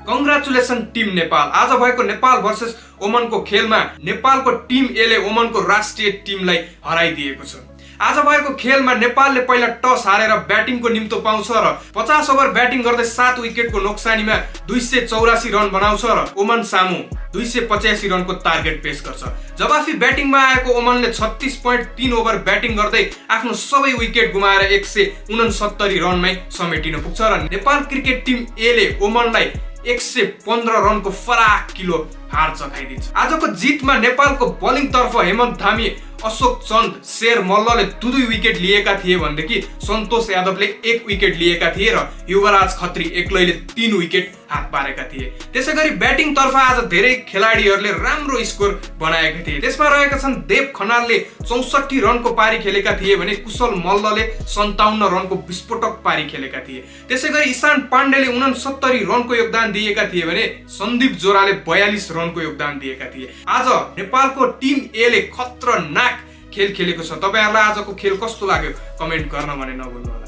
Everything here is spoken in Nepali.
Congratulation team Nepal. आज भएको नेपाल भर्सेस ओमनको खेलमा नेपालको टिम ए ले ओमनको राष्ट्रिय टिमलाई हराइदिएको छ। आज भएको खेलमा नेपालले पहिला टस हारेर ब्याटिङको निम्तो पाउँछ र 50 ओभर ब्याटिङ गर्दै 7 विकेटको नोक्सानीमा 284 रन बनाउँछ र ओमन सामु 285 रनको टार्गेट पेश गर्छ। जवाफी ब्याटिङमा आएको ओमनले 36.3 ओभर ब्याटिङ गर्दै आफ्नो सबै विकेट गुमाएर 169 रनमै समेटिन पुग्छ र नेपाल क्रिकेट टिम ए ले ओमनलाई 115 रनको फराकिलो हार चखाइदिन्छ। आजको जितमा नेपालको बलिङ तर्फ हेमन्त धामी, अशोक चन्द, शेर मल्लले 2 विकेट लिएका थिए भनेदेखि सन्तोष यादवले 1 विकेट लिएका थिए र युवराज खत्री एक्लैले 3 विकेट हात पारेका थिए। त्यसैगरी ब्याटिङ तर्फ आज धेरै खेलाडीहरूले राम्रो स्कोर बनाएका थिए। त्यसमा रहेका छन् देव खनालले 64 रनको पारी खेलेका थिए भने कुशल मल्लले 57 रनको विस्फोटक पारी खेलेका थिए। त्यसैगरी ईशान पाण्डेले 69 रनको योगदान दिएका थिए भने सन्दीप जोराले 42 रनको योगदान दिएका थिए। आज नेपालको टिम ए ले खतरनाक खेल खेलेको छ। तपाईहरुलाई आजको खेल कस्तो लाग्यो कमेन्ट गर्न भने नभुल्नु होला।